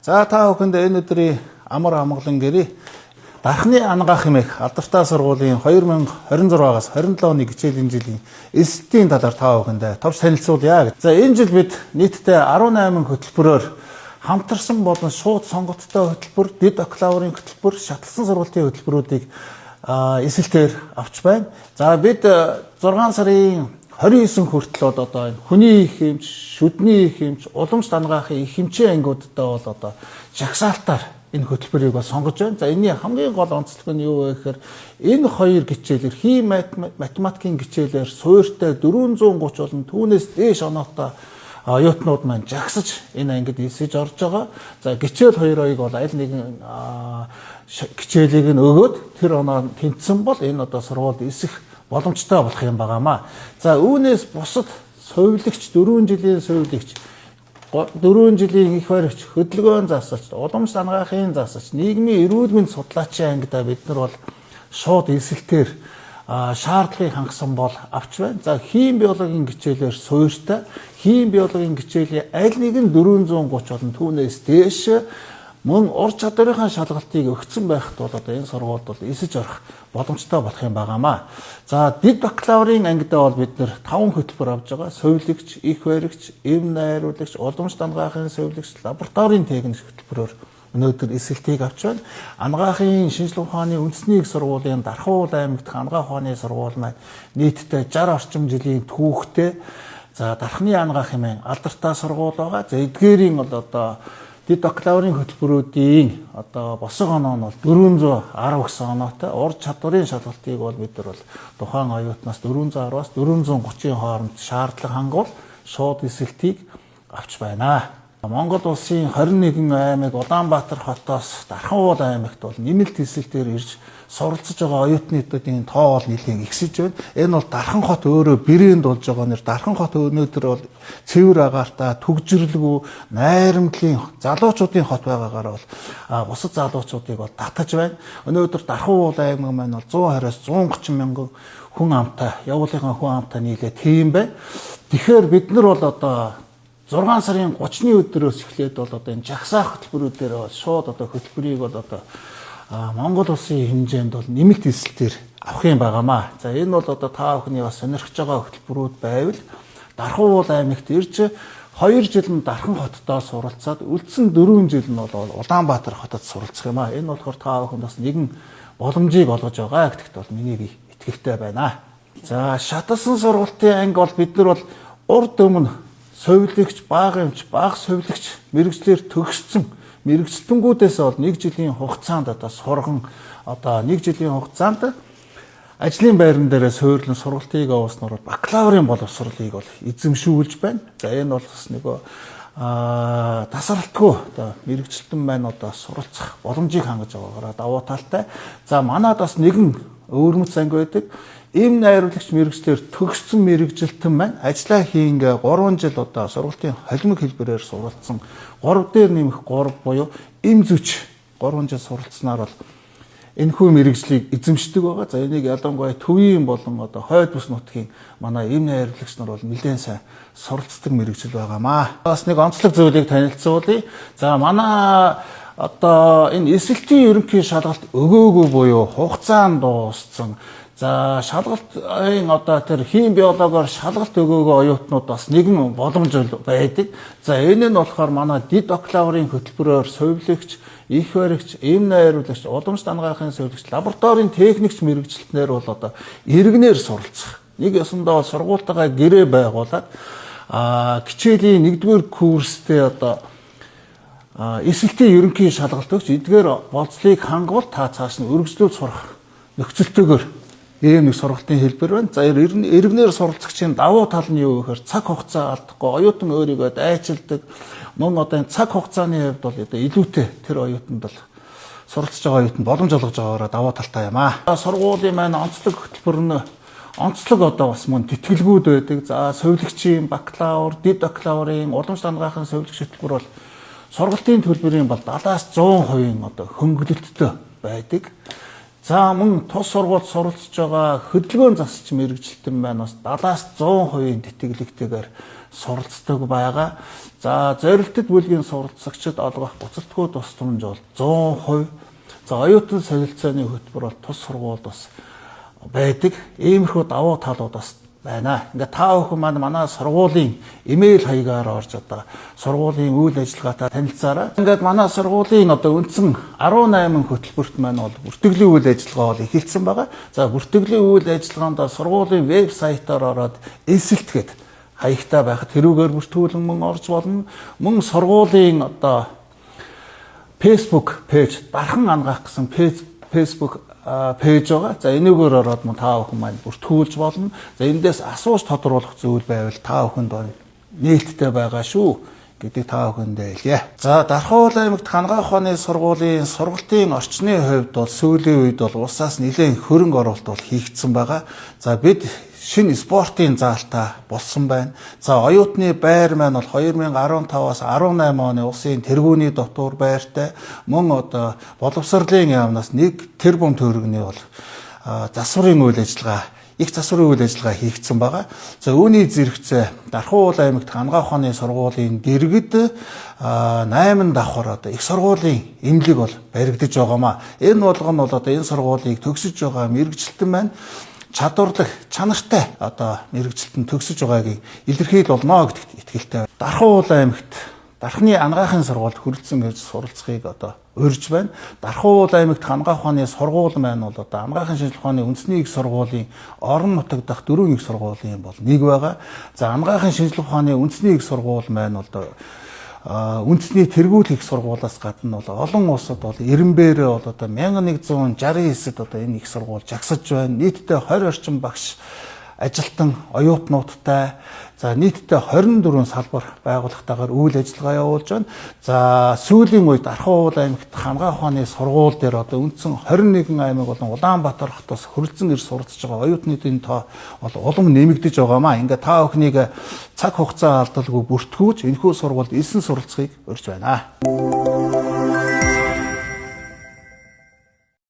За, та бүхэнд энэ өдрийн амар амгалан гэрээ. Дархны анагаах хэмээх алдартай сургуулийн 2026-аас 27 оны хичээлийн жилийн элсэлтийн талаар та бүхэндээ товч танилцуулъя. За, энэ жил бид нийтдээ 18 хөтөлбөрөөр хамтарсан болон шууд сонгогдолтой хөтөлбөр, дэд бакалаврын хөтөлбөр, шатлсан сургалтын хөтөлбөрүүдийг элсэлтээр авч байна. За, бид 6 сарын 29 хүртэл бол одоо энэ хүний их эмч, шүдний их эмч, уламжлалт анагаахын их эмчийн ангиудтай бол одоо жагсаалтаар энэ хөтөлбөрийг бол сонгож байна. За, энэний хамгийн гол онцлог нь юу вэ гэхээр энэ хоёр хичээлээр, хим математикийн хичээлээр суурьтай 430 болон түүнээс дээш оноотой оюутнууд маань жагсаж энэ ангид элсэж орж байгаа. За, хичээл хоёр оёг бол аль нэгэн хичээлийг нь өгөөд тэр оноо тэнцсэн бол энэ одоо сургуульд элсэх боломжтой болох юм байгаамаа. За, үүнээс бусад сувилагч, 4 жилийн сувилагч, 4 жилийн их баригч, хөдөлгөөн засагч, уламжлалт анагаахын засагч, нийгмийн эрүүл мэнд судлаачийн ангидаа бид нар бол шууд элсэлтээр шаардлагыг хангасан бол авч байна. За, хим биологийн хичээлээр суурьтай, хим биологийн хичээлийн аль нэг нь 430 болон түүнээс дээш, мөн ур чадварынхаа шалгалтыг өгсөн байхад бол одоо энэ сургуульд бол элсэж орох боломжтой болох юм байгаамаа. За, дэд бакалаврын ангидаа бол бид нар 5 хөтөлбөр авч байгаа. Сувилагч, их баригч, эм найруулагч, уламжлалт анагаахын сувилагч, лабораторийн техник хөтөлбөрөөр өнөөдөр элсэлтийг авч байна. Анагаахын шинжлэх ухааны үндэсний их сургуулийн Дархуул аймаг дахь анагаах ухааны сургууль маань нийтдээ 60 орчим жилийн түүхтэй, за, дархны анагаах хэмээн алдартай сургууль байгаа. За, эдгээрийн бол одоо дэд бакалаврын хөтөлбөрүүдийн одоо босго оноо нь бол 410 гэсэн оноотой. Ур чадварын шалгалтыг бол бид нар бол тухайн оюутнаас 410-аас 430-ын хооронд шаардлага хангуул шууд элсэлтийг авч байна. Монгол улсын 21 аймаг, Улаанбаатар хотоос Дархан уул аймагт бол нэмэлт элсэлтээр ирж суралцж байгаа оюутнуудын тоо бол нэлээн ихсэж байна. Энэ бол Дархан хот өөрөө брэнд болж байгаа нэр. Дархан хот өнөөдөр бол цэвэр агаартай, түгжрэлгүй, найрамдлын залуучуудын хот байгаагаар бол бусад залуучуудыг бол татаж байна. Өнөөдөр Дархан уул аймаг маань бол 120-оос 130 мянган хүн амтай, явуулынхаа хүн амтай нийлээ тийм байна. Тэгэхээр бид нар бол одоо 6 сарын 30-ны өдрөөс эхлээд бол одоо энэ жагсаах хөтөлбөрүүдээр бол шууд одоо хөтөлбөрийг бол одоо Монгол улсын хэмжээнд бол нэмэлт элсэлтээр авах юм байгаамаа. За, энэ бол одоо та бүхний бас сонирхож байгаа хөтөлбөрүүд байвал Дархан уул аймагт ирж 2 жил нь Дархан хотдоо суралцаад үлдсэн 4 жил нь бол Улаанбаатар хотод суралцах юм аа. Энэ болохоор та бүхэнд бас нэгэн боломжийг олгож байгаа гэдэгт бол миний би итгэлтэй байна. За, шаталсан сургалтын анги бол бид нар бол урд өмнө сувилагч, бага эмч, бага сувилагч мэргэжлээр төгссөн мэргэжилтэнгүүдээс бол 1 жилийн хугацаанд одоо сурган, одоо 1 жилийн хугацаанд ажлын байран дээрээ суйрлан сургалтыг явуулснаар бакалаврын боловсролыг бол эзэмшүүлж байна. За, энэ бол бас нөгөө тасралтгүй одоо мэргэжилтэн маань одоо суралцах боломжийг хангаж байгаагаараа давуу талтай. За, манад бас нэгэн өвөрмөц анги байдаг. Эм найруулагч мэргэжлээр төгссөн мэргэжилтэн маань ажлаа хийнгээ 3 жил одоо сургалтын холимог хэлбэрээр суралцсан, 3 дээр нэмэх 3 буюу эм зүйч 3 жил суралцсанаар бол энэхүү мэргэжлийг эзэмшдэг байгаа. За, энийг ялангуяа төвийн болон одоо хойд бүс нутгийн манай эм найруулагч нар бол нэлээн сайн суралцдаг мэргэжил байгаамаа. Бас нэг онцлог зүйлийг танилцуулъя. За, манай одоо энэ элсэлтийн ерөнхий шалгалт өгөөгүй буюу хугацаанд дууссан. За, шалгалтын одоо тэр хим биологоор шалгалт өгөөгөө оюутнууд бас нэгэн боломж байдаг. За, энэ нь болохоор манай дэд бакалаврын хөтөлбөрөөр сувилагч, их баригч, эм найруулагч, уламжлалт анагаахын сувилагч, лабораторийн техникч мэргэжилтнэр бол одоо иргэнээр суралцах. Нэг ёсондоо сургуультайгаа гэрээ байгуулад хичээлийн нэгдүгээр курстэй одоо элсэлтийн ерөнхий шалгалт өгч, эдгээр болцлыг хангавал та цааш нь өргөжлүүл сурах нөхцөлтэйгээр ийм нэг сургалтын хэлбэр байна. За, иргэнээр суралцагчийн давуу тал нь юу гэхээр цаг хугацаа алдахгүй, оюутан өөрийгөө дайчилдаг. Мөн одоо энэ цаг хугацааны хувьд бол одоо илүүтэй тэр оюутанд бол, суралцж байгаа оюутанд боломж олгож байгаагаараа давуу талтай юм аа. Сургуулийн маань онцлог хөтөлбөр нь онцлог одоо бас мөн тэтгэлгүүд байдаг. За, сувилагчийн бакалавр, дэд бакалаврын уламжлалт анагаахын сувилагч хөтөлбөр бол сургалтын төлбөрийн бол 70-аас 100% одоо хөнгөлөлттэй байдаг. За, мөн тус сургуульд суралцж байгаа хөдөлгөөн засагч мэргэжилтэн маань бас 70-аас 100% тэтгэлэгтэйгээр суралцдаг байгаа. За зорилтод бүлгийн суралцагчид олгох буцалтгүй тусламж бол 100%. За оюутан солилцооны хөтөлбөр бол тус сургуульд бас байдаг. Иймэрхүү давуу талууд бас байна. Ингээд та бүхэн маань манай сургуулийн имэйл хаягаар орж одоо сургуулийн үйл ажиллагаатай танилцаарай. Ингээд манай сургуулийн одоо үндсэн 18 хөтөлбөрт маань бол бүртгэлийн үйл ажиллагаа бол эхэлсэн байгаа. За бүртгэлийн үйл ажиллагаанд сургуулийн вебсайтаар ороод элсэлтгээд хаягтай байхад тэрүүгээр бүртгүүлэн мөн орж болно. Мөн сургуулийн одоо Facebook page Дархан Анагаах гэсэн Facebook page байгаа. За энэгээр ороод мөн та бүхэн маань бүртгүүлж болно. За эндээс асууж тодруулах зүйл байвал та бүхэнд нээлттэй байгаа шүү гэдгийг та бүхэндээ хэлье. За Дархан Уул аймагт Хангаах ухааны сургуулийн сургалтын орчны хувьд бол сүүлийн үед бол улсаас нэлээд хөрөнгө оруулалт бол хийгдсэн байгаа. За бид шинэ спортын заалтай болсон байна. За оюутны байр маань бол 2015-аас 18 оны улсын тэргүүний дотуур байртай, мөн одоо боловсролын яамнаас 1 тэрбум төгрөгийн бол засварын үйл ажиллагаа, их засварын үйл ажиллагаа хийгдсэн байгаа. За үүний зэрэгцээ Дархан Уул аймагт Хангаах ухааны сургуулийн дэргэд 8 давхар одоо их сургуулийн эмнэлэг бол баригдаж байгаамаа. Энэ болгон бол одоо энэ сургуулийг төгсөж байгаа мэргэжилтэн маань чадварлаг, чанартай одоо мэргэжилтэн төгсөж байгаагийн илэрхийл болно гэдэгт итгэлтэй. Дархан Уул аймагт Дархны Анагаахын сургуульд хүрэлцэн ирж суралцахыг одоо урьж байна. Дархан Уул аймагт Хангаах ухааны сургууль маань бол одоо Анагаахын шинжлэх ухааны үндэсний их сургуулийн орон нутаг дахь дөрвөн их сургуулийн бол нэг байгаа. За Анагаахын шинжлэх ухааны үндэсний их сургууль маань бол үндэсний тэргүүлэх их сургуулиас гадна бол олон улсад бол Эренбээрээ бол одоо 1169-д одоо энэ их сургууль жагсаж байна. Нийтдээ 20 орчим багш ажилтан оюутнуудтай, за нийтдээ 24 салбар байгууллагатайгаар үйл ажиллагаа явуулж байна. За сүүлийн үед Дархан Уул аймагт Хангаах ухааны сургууль дээр одоо үндсэн 21 аймаг болон Улаанбаатар хотоос хүрэлцэн ирж суралцж байгаа оюутнуудын тоо бол улам нэмэгдэж байгаамаа. Ингээд та бүхнийг цаг хугацаа алдалгүй бүртгүүлж энэхүү сургуульд элсэн суралцахыг урьж байна.